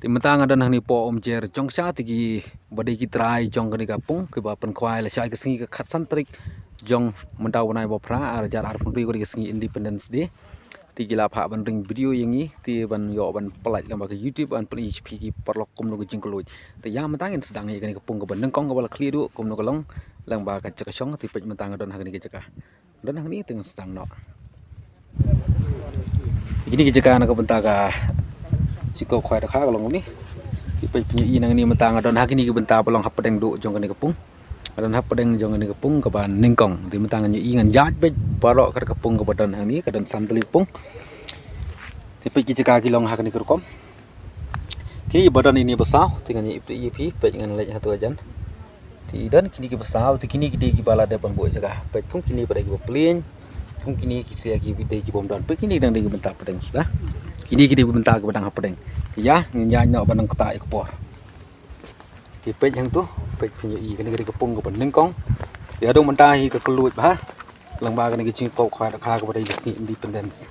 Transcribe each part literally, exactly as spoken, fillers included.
Te mynta nga don hangne hapoh Umjer Jongsha, te kiba dei ki trai jong kane ka pung kiba pynkhwai lashai ka sngi ka khatsan tarik jong mynta u bnai ba phra, ar hajar arphew hynriew, ka dei ka sngi Independence Day. Te ki la phah ban ring video ïa ngi, te ban ïoh ban pyllait lyngba ka YouTube ban pyni sha phi ki paralok kumno ka jingkylluid. Te ïa mynta ngin sdang ïa kane ka pung kaba nyngkong kaba la khlieh duh kumno ka long lyngba ka jaka shong. Te peit mynta nga don ha kane ka jaka. Don hangne te ngan sdang noh. Kine ki jaka na ka bynta ka jingkob khwai dakha ka long kumne. Te peit phin ïohi nangne mynta nga don ha kine ki bynta ba long hapdeng duh jong kane ka pung. Nga don hapdeng jong kane ka pung kaba nyngkong. Te mynta ngan ïohi, ngan ïaid beit baroh kat ka pung kaba don hangne, ka don san tylli ka pung. Te peit ki jaka ki long ha kane ka rukom. Kine ba don ine ba saw, te ngan ïa ip ïa phi, peit ngan leit hato hajan. Te don kine kiba saw, te kine ki dei kiba la dep ban buh jaka. Peit kum kine ba dei kiba plain, kum kine ki sia ki dei ki bym don. Peit kine dang dei ki bynta pdeng suda. Kine ki dei ki bynta kiba dang hapdeng. Ïa, ngin ïaid noh ban nang ktah ïa ka por. Te peit hangto, peit phin ïohi, kane ka dei ka pung kaba nyngkong. Ïa, dang mynta hi ka kylluid bha. Lyngba kane ka jingkob khwai dakha kaba dei ka sngi Independence.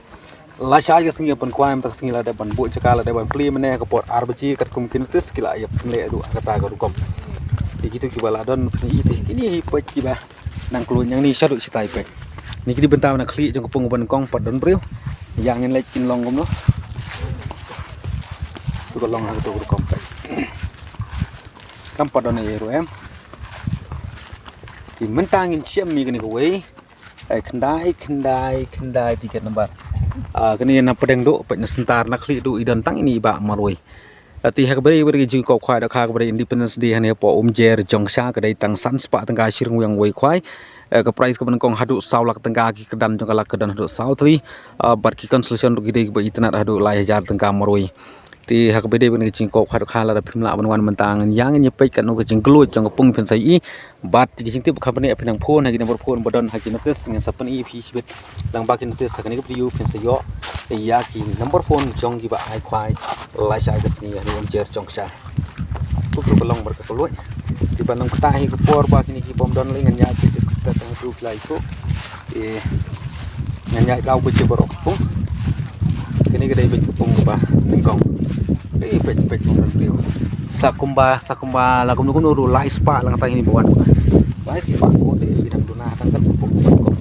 Lashai ka sngi pynkhwai, mynta ka sngi la dep ban buh jaka, la dep ban plie mynne ha ka por ar baje, katkum ki notice ki la ïa pynleh duh ha kata ka rukom. Te kito kiba la don phin ïohi te kine hi peit kiba nang kylluid nangne shaduh shatai peit. Kine ki dei bynta ba la khlieh jong ka pung kaba nyngkong, pat don briew. Ïa ngin leit kin long kumno. To ka long ha kato ka rukom peit. Kam pat don ei ruh em. Te mynta ngin shem ïa kane kawei. Ai, khyndai, khyndai, khyndai tiket number. Ah, kane na pdeng duh, peit na center na khlieh duh, i don tang ine i Bah Marwei. Ah, te ha kaba dei, kaba dei ka jingkob khwai dakha kaba dei Independence Day hangne hapoh Umjer Jongsha, ka dei tang san spah tyngka shi ryngwiang wei khwai. Eh, ka prize kaba nyngkong haduh saw lak tyngka, ki kyrdan jong ka lak ka don haduh saw tylli. Ah, bad ki consolation ruh ki dei kiba itynnad haduh lai hajar tyngka marwei. Te ha kaba dei ban ka jingkob khwai dakha, lada phim lah ban wan mynta, ngan ïa ngin ïa peit katno ka jingkylluid jong ka pung, phin sa ïohi. Bad ki jingtip kham pynïaid, phin nang phone ha ki number phone ba don ha ki notice, ngin sa pyni ïa phi shibit lyngba ki notice ha kane ka video, phin sa ïoh ïa ki number phone jong kiba ai khwai lashai ka sngi hangne Umjer Jongsha. Kumto ka long bad ka kylluid. Te ban nang ktah hi ka por ba kine ki bym don lei, ngan ïaid peit ka step hangto phi la ïohi. Te ngan ïaid la u beit baroh ka pung. Kane ka dei beit ka pung kaba nyngkong. Ei, peit, peit, peit, peit. Sa kumba, sa kumba la kumno kumno ruh lai spah lang tang ine ba wan. Lai spah ko te ki dang duna tang kat ka pung kaba nyngkong.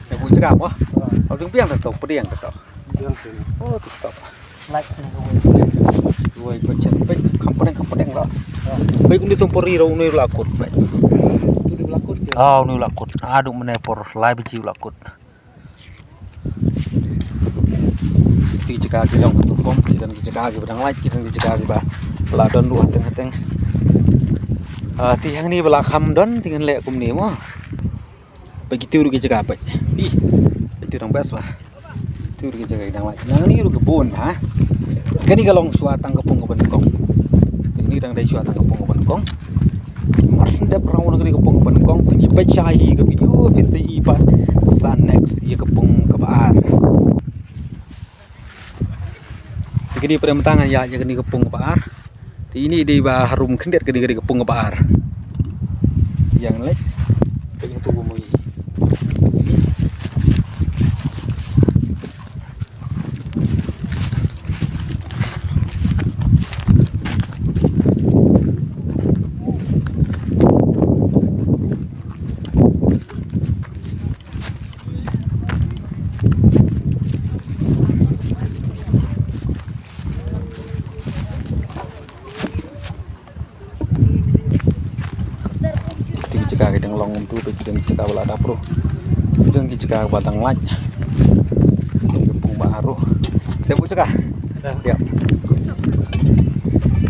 Ïa buh jaka mo. Au ding biang da to, pdiang da to. Biang sini. Oh, tu stop. Light sini ko. Wei ko chen. Peit, kham pdeng, kham pdeng la. Peit, uni tum pori ro, uni la kut peit. Uni la kut ke? Ah, uni la kut. Haduh mynne por lai baje la kut. Te jaka ki long tu pom, ki don ki jaka kiba dang light, ki don ki jaka kiba la don ruh hateng hateng. Ah, te hangne ba la kham don, te ngan leh kumne mo. Peit kito ruh ki jaka peit. Ih, peit kito dang best bah. Kito ruh ki jaka ki dang light. Nangne ruh ki bun bah. Kane ka long shuwa tang ka pung kaba nyngkong. Kane dang dei shuwa tang ka pung kaba nyngkong. Mar shu dep round na kane ka pung kaba nyngkong, phin ïa peit shai hi ka video, phin sa ïohi pat sa next ïa ka pung kaba ar. Te kane pat mynta ngan ïaid ïa kane ka pung kaba ar. Te ine i dei ba harum khyndiat, kane ka dei ka pung kaba ar. Ïa ngan leit. Peit hangto ba mui. Te ki jaka ki dang long tu, te ki dang jaka ba la dap ruh. Ki dang ki jaka ba dang light. Ki pung ba ruh. Te bu jaka. Dah. Ya.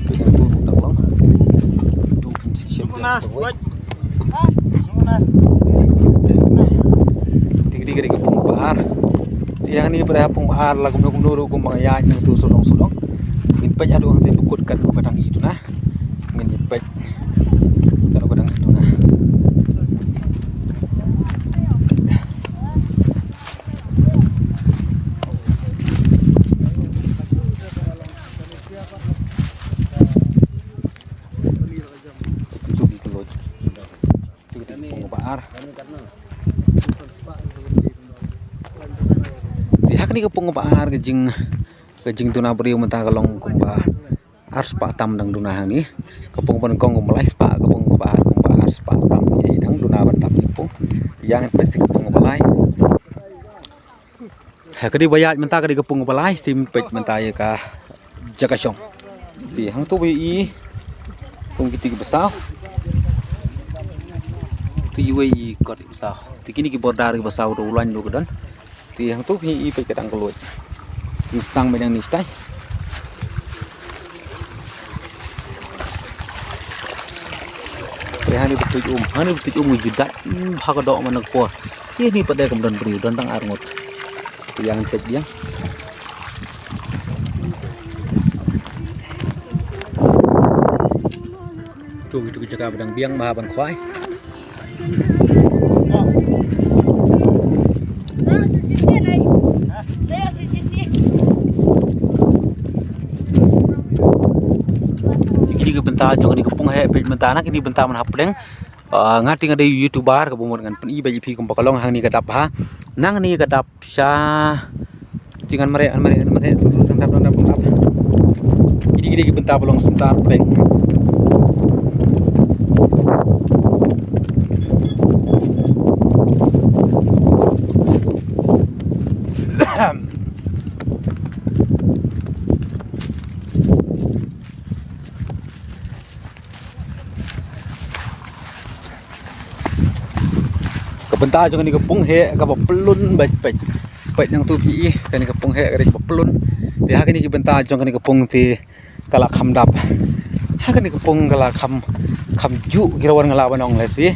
Ki dang tu dang long. Tu kim si siap. Tik dik dik pung ba ar. Ïa kane ba pung ba ar la kumno kumno ruh kumba ïa nang tu sudong sudong. Ngin peit haduh hangtei dukut katno ka dang i tu na. Ngin ïa peit katno ka dang i tu na. Itu ki kelo. Te ka pung kaba ar. Te ha kane ka pung kaba ar ka jing, ka jingduna briew mynta ka long kumba ar spah tam dang duna hangne. Ka pung ba nyngkong kumba lai spah, ka pung kaba ar kumba ar spah tam ïa i dang duna ban dap ïa ka pung. Te ïa ngan peit sa ka pung kaba lai. Ha, ka dei ba ïaid mynta ka dei ka pung ba lai, te peit mynta ïa ka jaka shong. Te hangto ba ïohi kum kiti kiba saw. Te iwei i kot iba saw. Te kine ki border kiba saw, u lain ruh ka don. Te hangto ba ïohi peit ka dang kylluid. Te sdang ba dang ni stai. Te hani ba tuid um, hani ba tuid um u ju dait, hmm, ha ka doh man ka por. Te hani pat de kam don briew, don tang ar ngut. Te ïa ngan peit biang. To, kito ki jaka ba dang biang, ba ban khwai. Kine ki bynta jong kane ka pung heh, peit mynta na kine ki bynta man hapdeng. Ah, nga te nga dei YouTuber kaba mut ngan pyni beit ïa phi kumba ka long hangne ka dap ha. Nangne ka dap sha. Te ngan mareh, ngan mareh, ngan mareh. Dap, dap, dap, dap. Kine, kine ki bynta ba long syntar pdeng. Ka bynta jong kane ka pung heh kaba pyllun beit, peit. Peit nangtu phi i, kane ka pung heh ka dei kaba pyllun. Te ha kane ki bynta jong kane ka pung te ka la kham dap. Ha kane ka pung ka la kham, kham juh ki rwar nga la ban ong lehse.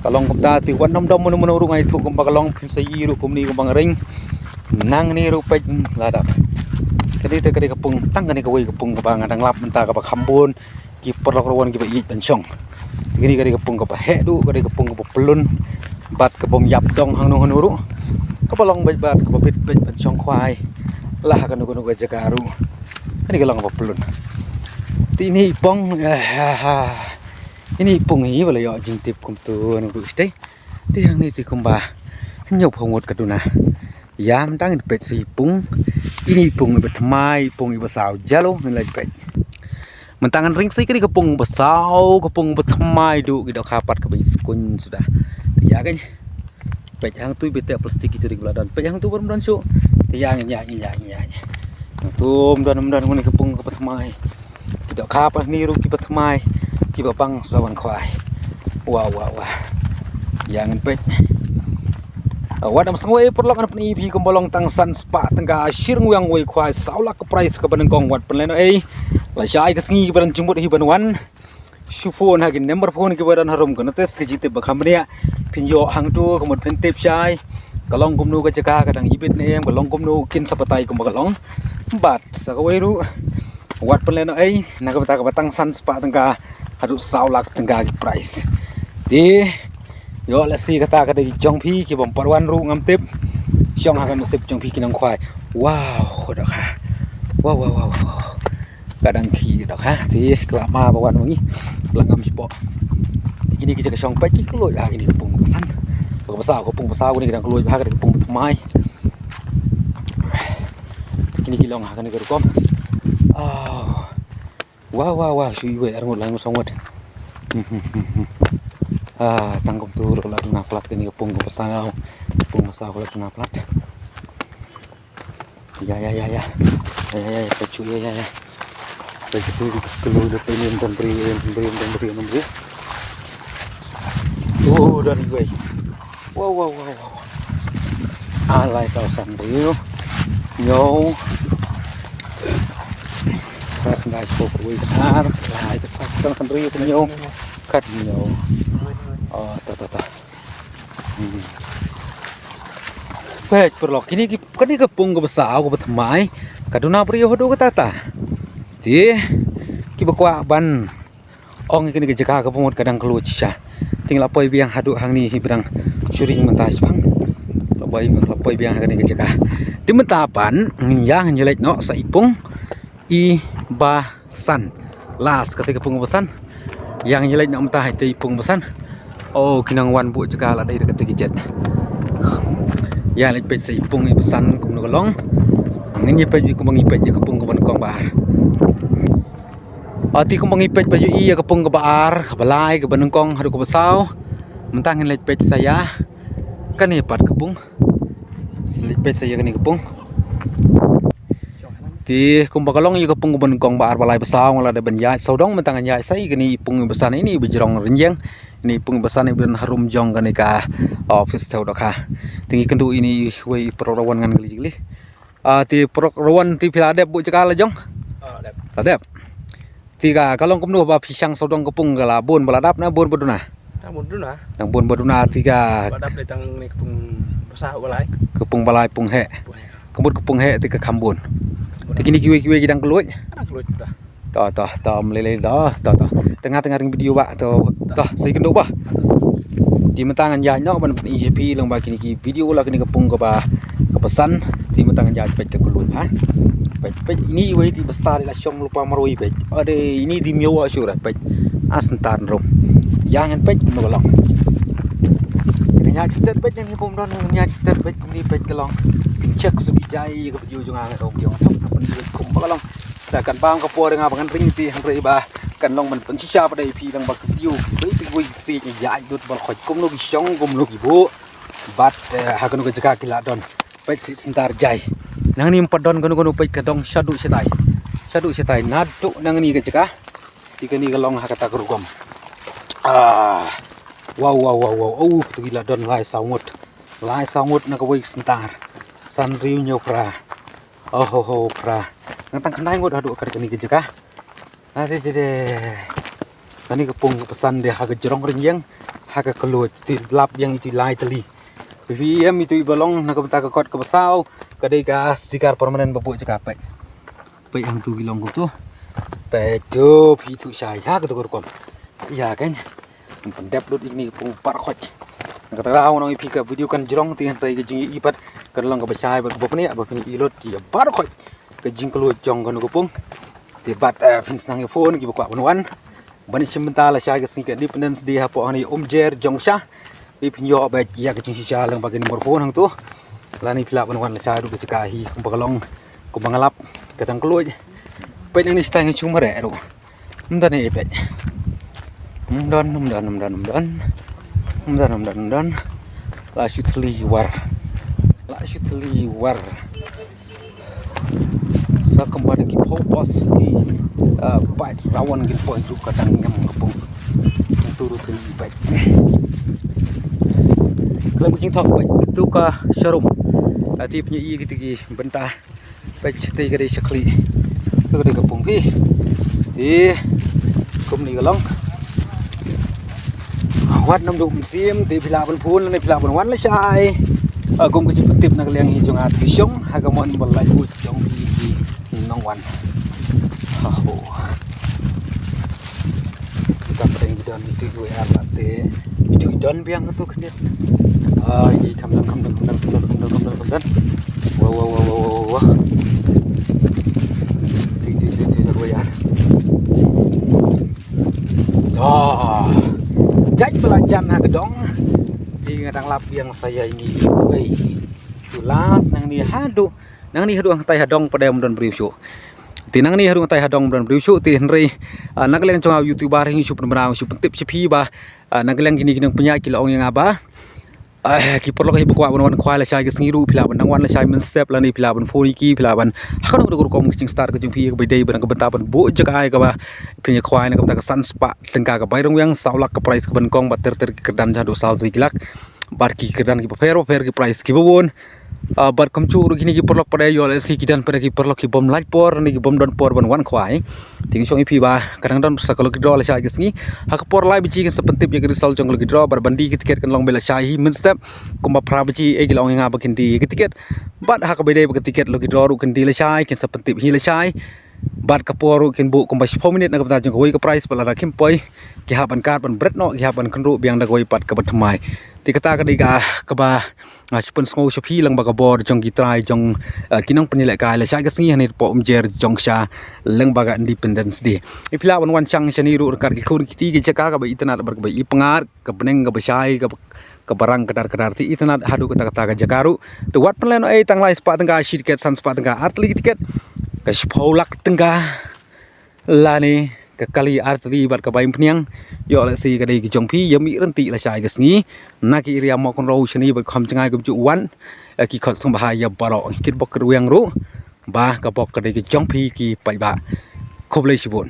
Ka long kumta te wat nym dom mano mano ruh, nga ithuh kumba ka long, phin sa ïohi ruh kumne kumba nga ring. Nangne ruh peit la dap. Kane te ka dei ka pung, tang kane kawei ka pung kaba nga dang lap mynta kaba kham bun ki paralok rwar kiba ïeit ban shong. Te kane ka dei ka pung kaba heh duh, ka dei ka pung kaba pyllun bad kabym ïap dong hangno hangno ruh. Kaba long beit bad kaba bit beit ban shong khwai la ha kano kano ka jaka ruh. Kane ka long kaba pyllun. Te ine i pung, eh, ha, ha. Ine i pung hi ba la ïoh jingtip kumto nangtu shatei. Te hangne te kumba hynñiewphew ngut ka duna. Ïa mynta ngin peit sa i pung. Ine i pung iba thymmai, i pung iba saw jalo, ngin leit peit. Mynta ngan ring sa i kane ka pung ba saw, ka pung ba thymmai duh, ki dohkha pat kaba ïeit skun suda. Te ïa kane. Peit hangtu iba teh plastik, ki juri kiba la don. Peit hangtu ba ym don shuh. Te ïa ngin ïa, ngin ïa, ngin ïa. Hangtu ym don, ym don, kane ka pung kaba thymmai. Ki dohkha pat hangne ruh kiba thymmai, kiba pang sa ban khwai. Wah, wah, wah. Ïa ngin peit. Ah, wat ym sngewbha paralok, ngan pyni phi kumba long tang san spah tyngka, shyrwang wei khwai saw lak ka prize kaba nyngkong, wat pynlehnohei. Lashai ka sngi kiba dang jingmut hi ban wan. Shu phone ha ki number phone kiba don harum ka notice, ka jingtip ba kham bniah. Phin ïoh hangtu ka mut phin tip shai. Ka long kumno ka jaka, ka dang ibit ne em, ka long kumno, kin sa batai kumba ka long. Bad sa kawei ruh, wat pynlehnohei na ka bynta kaba tang san spah tyngka haduh saw lak tyngka ki prize. Te ïoh lehse kata ka dei jong phi, ki bym pat wan ruh ngam tip. Shong ha ka nasib jong phi ki nongkhwai. Wow, ka dohkha. Wow, wow, wow, wow. Ka dang khih ka dohkha. Te ka la ma ba wan ma ngi. La ngam shapoh. Te kine ki jaka shong peit ki kylluid ha kine ka pung ba san. Ba ka ba saw, ka pung ba saw kine ki dang kylluid ha ka dei ka pung ba thymmai. Kine ki long ha kane ka rukom. Ah. Wah, wah, wah, shu iwei, ar ngut, lai ngut, saw ngut. Ah, tang kumtu ruh ka la duna palat kane ka pung ka ba saw. Pung ba saw ka la duna palat. Ïa, ïa, ïa, ïa. Ïa, ïa, ïa, peit shu, ïa, ïa, ïa. Peit shu, peit shu, peit shu, peit shu. Oh, don iwei. Wow, wow, wow, wow. Ah, lai saw san briew. Hynñiew. Khat, lai saw kawei, khat ar, lai khat saw san, khat briew, hynñiew. Khat hynñiew. Oh, ta, ta, ta. Hmm. Peit paralok, kine ki, kane ka pung kaba saw kaba thymmai. Ka duna briew haduh katta katta. Te kiba kwah ban ong ïa kane ka jaka kaba mut ka dang kylluid shisha. Te ngi la poi biang haduh hangne hi ba dang shu ring mynta shaphang. La poi, la poi biang ha kane ka jaka. Te mynta pat ngin ïa, ngin ïa leit noh sa i pung iba san. Last kata ka pung ba san. Ïa ngin ïa leit noh mynta ha ita i pung ba san. Oh, ki nang wan buh jaka la dei da kata ka jet. Ïa leit peit sa i pung i basan kumno ka long. Ngin ïa peit kumba ngi peit ïa ka pung kaba nyngkong ba ar. Ati kumba ngi peit ba ïohi ïa ka pung kaba ar, kaba lai, kaba nyngkong haduh kaba saw. Mynta ngin leit peit sa ïa kane pat ka pung. Sa leit peit sa ïa kane ka pung. Te kumba ka long ïa ka pung kaba nyngkong ba ar ba lai ba saw nga la dep ban ïaid sawdong, mynta ngan ïaid sa ïa kane i pung i basan ini ba jrong rynïeng. Ini i pung i basan iba don harum jong kane ka office sawdong ha. Te ngi kynduh ini wei i paralok rawan ngan kylli jingkylli. Ah, te paralok rawan te phi la dep buh jaka la jong? Ah, dep. La dep. Te ka, ka long kumno ba phi shang sawdong ka pung, ka la bun ba la dap ne bun ba duna? Dang bun duna. Dang bun ba duna te ka. Ba dap le tang ne ka pung ba saw ba lai. Ka pung ba lai pung heh. Pung heh. Ka mut ka pung heh te ka kham bun. Te kine kiwei kiwei ki dang kylluid. Dang kylluid dah. To to to, mlei lei to to to. Tengah tengah ring video ba to to, sa ïa kynduh ba. Te mynta ngan ïaid noh ban pyni sha phi lyngba kine ki video la kane ka pung kaba, kaba san. Te mynta ngan ïaid peit ka kylluid ha. Peit peit ini wei te ba stad la shong lypa marwei peit. Ade ini te miaw shuh re peit. Ah, stad rum. Ïa ngan peit kumno ka long. Ngan ïaid stet peit, ngan ïa pom don, ngan ïaid stet peit kumno peit ka long. Check shuh ki jai ïa ka video jong nga, ngan ong ïa nga peit kumno ka long. Te kan bam ka por nga ba ngan ring te hynrei ba kan long ban pynshisha pat ïa phi lyngba ka video. Peit te wei sih ïaid dud ba la khoit kumno ki shong kumno ki buh. Bad, eh, ha kano ka jaka ki la don. Peit sih sentar jai. Nangne ym pat don kano kano, peit ka dong shaduh shatai. Shaduh shatai naduh nangne ka jaka. Te kane ka long ha kata ka rukom. Ah. Wow wow wow wow. Oh, katu ki la don lai saw ngut. Lai saw ngut na kawei ka sentar. San, hynriew, hynñiew, phra. Oh ho ho, phra. Nga tang khyndai ngut haduh kat kane ka jaka. Ade de de. Kane ka pung kaba san de ha ka jrong rynïeng, ha ka kylluid te lap ïa itu i lai tylli. Phi ïohi em, itu i ba long na ka bynta ka kot kaba saw ka dei ka sticker permanent ba buh jaka peit. Peit hangtu ki long kumtu. Peit tu phi tu shai ha katu ka rukom. Ïa kan. Pyndep lut ïa kine ki pung bar khoit. Na kata ka daw ngan ong ïa phi ka video kan jrong te hynrei ka jingïohi pat kan long kaba shai bad kaba bniah ba phin ïohi lut ïa bar khoit. Ka jingkylluid jong kano ka pung. Te bad, eh, phin sa nang ïa phone kiba kwah ban wan. Ban ïa shim bynta lashai ka sngi ka Independence Day hapoh hangne Umjer Jongshah. Te phin ïoh beit ïa ka jingshisha lyngba ki number phone hangtu. Lane phi lah ban wan lashai ruh ka jaka hi kumba ka long kumba nga lap ka dang kylluid. Peit nangne shatai ngi shong mareh ruh. Ym don ei peit. Ym don, ym don, ym don, ym don. Ym don, ym don, ym don. La shu thylli war. La shu thylli war. Sa kumba da ki phew bos ki, ah, bad rawan ki poi ruh ka dang ñiam ka pung. Ntu ruh thylli bad. Khlem ka jingthok bad tu ka sharum. Ati pynïoh ïa kita ki bynta. Peit, te ka dei sha khlieh. Te ka dei ka pung phi. Te kumne ka long. Wat nam duk mynsiem te phi lah ban phone lane phi lah ban wan lashai. Ah, kum ka jingpyntip na ka liang hi jong nga ki shong ha ka mon ba laitluid jong phi ki nongwan. Ha ho. Kita pdeng ki don itu i ar late. Itu i don biang tu khyndiat. Ah, i kham don, kham don, kham don, kham don, kham don, kham don, kham don. Wah, wah, wah, wah, wah, wah. Ti, ti, ti, ti, wah, ya. Ah. Jait pela jan ha ka dong. Ti nga dang lap biang sa ïa ini. Wei. Tu las nangne haduh. Nangne haduh hangtai ha dong pat ym don briew shuh. Te nangne haduh hangtai ha dong ym don briew shuh te hynrei, ah, na ka liang jong nga u YouTuber hi ngi shu pynbna ngi shu pyntip sha phi ba, ah, na ka liang kine ki nongpynïaid ki la ong ïa nga ba, ah, ki paralok hi ba kwah ban wan khwai lashai ka sngi ruh phi lah ban dang wan lashai mynstep lane phi lah ban phone ïa ki phi lah ban ha kano kano ka rukom ka jingstad ka jong phi kaba dei ba na ka bynta ban buh jaka ïa kaba phin ïa khwai na ka bynta ka san spah tyngka ka bai rong wiang, saw lak ka prize kaba nyngkong bad ter ter ki kyrdan jong haduh saw tylli ki lak. Bad ki kyrdan kiba pher bapher ki prize kiba bun. Ah, bad kumjuh ruh kine ki paralok pat ïoh lehse ki don pat ki paralok ki bym lait por ne ki bym don por ban wan khwai. Te ngi shong ïa phi ba ka dang don sa ka lucky draw lashai ka sngi. Ha ka por lai baje kin sa pyntip ïa ka result jong ka lucky draw bad ban die ki tiket kan long beit lashai hi mynstep. Kumba phra baje ei ki la ong ïa nga ba kin die ki tiket. Bad ha kaba dei ba ka tiket lucky draw ruh kin die lashai kin sa pyntip hi lashai. Bad ka por ruh kin buh kumba shiphew minit na ka bynta jong kawei ka prize bad lada kim poi ki hap ban kat ban bret noh ki hap ban kynruh biang da kawei pat kaba thymmai. Te kata ka dei ka kaba nga shu pynsngew sha phi lyngba ka bor jong ki trai jong, eh, ki nongpynïalehkai lashai ka sngi hangne hapoh Umjer Jongsha lyngba ka Independence Day. Ïa phi lah ban wan shang shane ruh ryngkat ki khun ki kti, ki jaka kaba itynnad bad kaba ipyngngad, ka bneng kaba shai, kaba, kaba rang kdar kdar, te itynnad haduh kata kata ka jaka ruh. Te wat pynlehnohei, tang lai spah tyngka, shi tiket, san spah tyngka, ar tylli ki tiket, ka shiphew lak tyngka lane ka kali ar tylli bad ka bai umphniang. Ïoh lehse ka dei ka jong phi, ïa mih ryntih lashai ka sngi na ki area Mawkynrew shane bad kham jngai kumjuh wan, eh, ki khot sngewbha ïa baroh kit bok kit rwiang ruh ba ka bok ka dei ka jong phi ki paidbah. Khublei shibun.